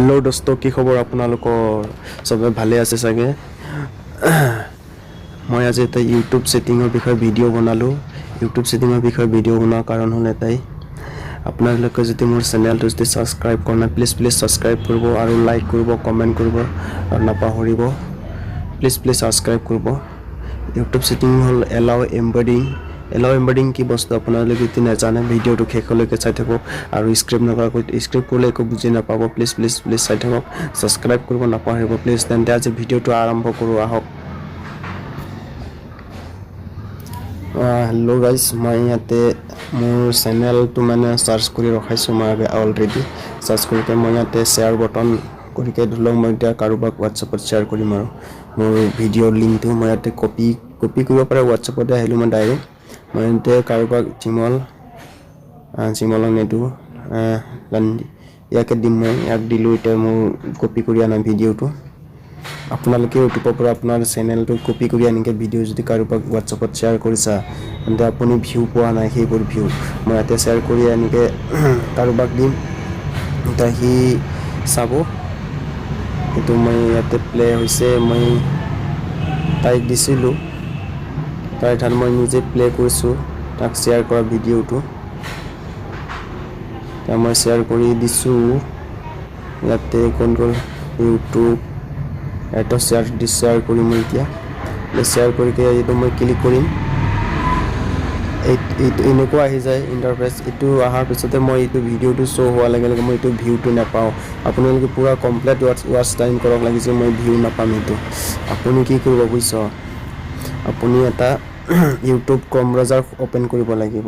Hello' দোস্ত, কি খবৰ আপোনালোকৰ? চবে ভালে আছে চাগে। মই আজি এটা ইউটিউব ছেটিঙৰ বিষয়ে ভিডিঅ' বনালোঁ। ইউটিউব ছেটিঙৰ বিষয়ে ভিডিঅ' বনোৱাৰ কাৰণ হ'ল এটাই, আপোনালোকে যদি মোৰ চেনেলটো যদি ছাবস্ক্ৰাইব কৰা নাই, প্লিজ প্লিজ ছাবস্ক্ৰাইব কৰিব আৰু লাইক কৰিব, কমেণ্ট কৰিব আৰু নাপাহৰিব, প্লিজ প্লিজ ছাবস্ক্ৰাইব কৰিব। ইউটিউব ছেটিং হ'ল এলাও এম্বেডিং। এলাও এম্বেডিং কি বস্তু আপোনালোকে যদি নাজানে, ভিডিঅ'টো শেষলৈকে চাই থাকক আৰু স্কিপ নকৰাকৈ। স্কিপ কৰিলে একো বুজি নাপাব। প্লিজ প্লিজ প্লিজ চাই থাকক, ছাবস্ক্ৰাইব কৰিব নাপাহৰিব প্লিজ। তেন্তে আজি ভিডিঅ'টো আৰম্ভ কৰোঁ আহক। হেল্ল' গাইজ, মই ইয়াতে মোৰ চেনেলটো মানে চাৰ্চ কৰি ৰখাইছোঁ। মই অলৰেডি চাৰ্চ কৰোঁতে মই ইয়াতে শ্বেয়াৰ বটন কৰিকে ধৰি লওক মই এতিয়া কাৰোবাক হোৱাটছএপত শ্বেয়াৰ কৰিম আৰু মোৰ ভিডিঅ'ৰ লিংকটো মই ইয়াতে কপি কৰিব পাৰে। হোৱাটছএপতে আহিলোঁ মই ডাইৰেক্ট। মই ইয়াতে কাৰোবাক চিমল চিমলক নিদিওঁ, ইয়াকে দিম। মই ইয়াক দিলোঁ। এতিয়া মোৰ কপি কৰি আনা ভিডিঅ'টো আপোনালোকে ইউটিউবৰ পৰা আপোনাৰ চেনেলটো কপি কৰি আনিকে ভিডিঅ' যদি কাৰোবাক হোৱাটছএপত শ্বেয়াৰ কৰিছা, তেন্তে আপুনি ভিউ পোৱা নাই। সেইবোৰ ভিউ মই ইয়াতে শ্বেয়াৰ কৰি এনেকৈ কাৰোবাক দিম, এতিয়া সি চাব। সেইটো মই ইয়াতে প্লে হৈছে। মই তাইক দিছিলোঁ, তাইৰ ঠাইত মই নিজে প্লে কৰিছোঁ তাক শ্বেয়াৰ কৰা ভিডিঅ'টো। এতিয়া মই শ্বেয়াৰ কৰি দিছোঁ। ইয়াতে কণ্ট্ৰল ইউটিউব এটা শ্বেয়াৰ দি শ্বেয়াৰ কৰিম। মই এতিয়া শ্বেয়াৰ কৰি এইটো মই ক্লিক কৰিম। এইটো এনেকুৱা আহি যায় ইণ্টাৰফেচ। এইটো অহাৰ পিছতে মই এইটো ভিডিঅ'টো শ্ব' হোৱাৰ লগে লগে মই এইটো ভিউটো নাপাওঁ। আপোনালোকে পূৰা কমপ্লিট ৱাচ টাইম কৰক, লাগিছে মই ভিউ নাপাম। এইটো আপুনি কি কৰিব বুজিছ? আপুনি এটা ইউটিউব ক্ৰম ব্ৰাউজাৰ অ'পেন কৰিব লাগিব।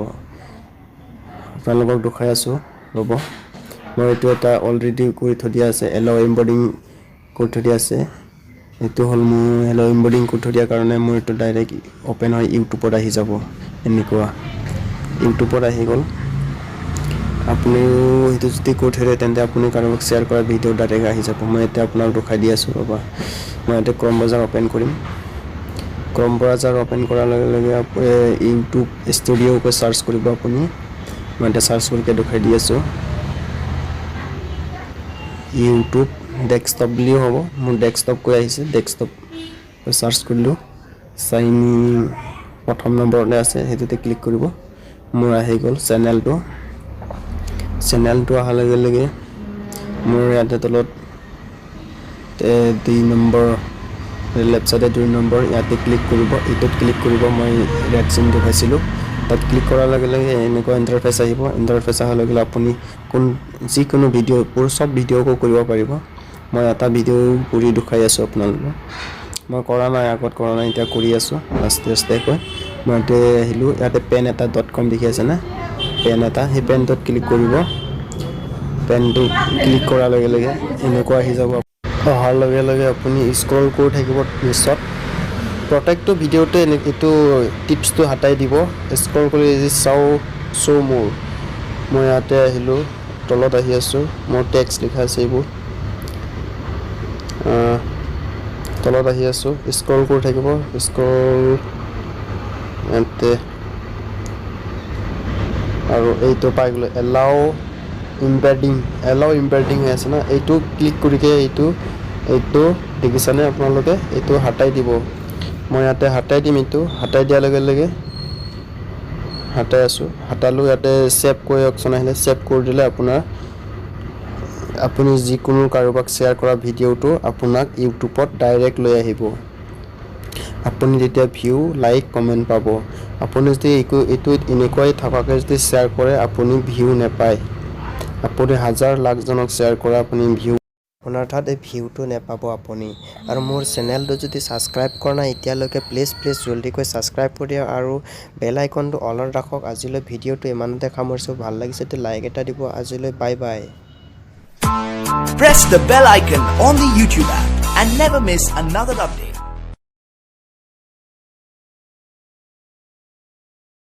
আপোনালোকক দেখুৱাই আছোঁ, ৰ'ব। মই এইটো এটা অলৰেডি কৰি থৈ দিয়া আছে, এল' এম্বেডিং কৰি থৈ দিয়া আছে। এইটো হ'ল মোৰ এল' এম্বেডিং কৰি থৈ দিয়াৰ কাৰণে মোৰ এইটো ডাইৰেক্ট অ'পেন হৈ ইউটিউবত আহি যাব। এনেকুৱা ইউটিউবত আহি গ'ল। আপুনিও সেইটো যদি কৰি থৈ দিয়ে, তেন্তে আপুনি কাৰোবাক শ্বেয়াৰ কৰা ভিডিঅ' ডাইৰেক্ট আহি যাব। মই এতিয়া আপোনাক দেখাই দি আছোঁ, ৰ'বা। মই ইয়াতে ক্ৰম ব্ৰাউজাৰ অ'পেন কৰিম। ক্ৰম ব্ৰাউজাৰ অ'পেন কৰাৰ লগে লগে ইউটিউব ষ্টুডিঅ'কৈ চাৰ্চ কৰিব আপুনি। মই এতিয়া চাৰ্চ কৰিকে দেখুৱাই দি আছোঁ। ইউটিউব ডেস্কটপ বুলিও হ'ব। মোৰ ডেস্কটপ কৈ আহিছে। ডেস্কটপ চাৰ্চ কৰিলোঁ, চাইন প্ৰথম নম্বৰতে আছে, সেইটোতে ক্লিক কৰিব। মোৰ আহি গ'ল চেনেলটো। চেনেলটো অহাৰ লগে লগে মোৰ ইয়াতে তলত 2 নম্বৰ, লেফ্ট চাইডে 2 নম্বৰ, ইয়াতে ক্লিক কৰিব। এইটোত ক্লিক কৰিব। মই ৰেড চিন দেখুৱাইছিলোঁ, তাত ক্লিক কৰাৰ লগে লগে এনেকুৱা ইণ্টাৰফেচ আহিব। ইণ্টাৰফেচ অহাৰ লগে লগে আপুনি যিকোনো ভিডিঅ', চব ভিডিঅ'কো কৰিব পাৰিব। মই এটা ভিডিঅ' কৰি দেখুৱাই আছোঁ আপোনালোকক। মই কৰা নাই, আগত কৰা নাই, এতিয়া কৰি আছোঁ আস্তে আস্তেকৈ। মই ইয়াতে আহিলোঁ। ইয়াতে পেন এটা .com দেখি আছেনে? পেন এটা, সেই পেনটোত ক্লিক কৰিব। পেনটো ক্লিক কৰাৰ লগে লগে এনেকুৱা আহি যাব। অহাৰ লগে লগে আপুনি স্ক্ৰল কৰি থাকিব নিচত। প্ৰত্যেকটো ভিডিঅ'তে এইটো টিপছটো হাতাই দিব। স্ক্ৰল কৰি চাওঁ, শ্ব' মোৰ। মই ইয়াতে আহিলোঁ, তলত আহি আছোঁ। মোৰ টেক্সট লিখা আছে এইবোৰ। তলত আহি আছোঁ, স্ক্ৰল কৰি থাকিব, স্ক্ৰল ইয়াতে আৰু এইটো পাই গ'লোঁ, এলাও ইম্বেডিং। এলাও ইম্বেডিং হৈ আছে ন? এইটো ক্লিক কৰিকে এইটো দেখিছানে আপোনালোকে? এইটো হাতাই দিব। মই ইয়াতে হাতাই দিম। এইটো হাতাই দিয়াৰ লগে লগে, হাতাই আছোঁ, হাতালোঁ। ইয়াতে ছেভ কৰি অপশ্যন আহিলে ছেভ কৰি দিলে আপোনাৰ আপুনি যিকোনো কাৰোবাক শ্বেয়াৰ কৰা ভিডিঅ'টো আপোনাক ইউটিউবত ডাইৰেক্ট লৈ আহিব। আপুনি তেতিয়া ভিউ, লাইক, কমেণ্ট পাব। আপুনি যদি একো এইটো এনেকুৱাই থকাকৈ যদি শ্বেয়াৰ কৰে, আপুনি ভিউ নাপায়। আপুনি হাজাৰ লাখজনক শ্বেয়াৰ কৰা, আপুনি ভিউ আপোনাৰ তাত এই ভিউটো নেপাব আপুনি। আৰু মোৰ চেনেলটো যদি ছাবস্ক্ৰাইব কৰা নাই এতিয়ালৈকে, প্লিজ প্লিজ জল্দিকৈ ছাবস্ক্ৰাইব কৰি দিয়ক আৰু বেল আইকনটো অলত ৰাখক। আজিলৈ ভিডিঅ'টো ইমানতে সামৰিছোঁ। ভাল লাগিছে যদি লাইক এটা দিব। আজিলৈ bye bye. Press the bell icon on the YouTube app and never miss another update.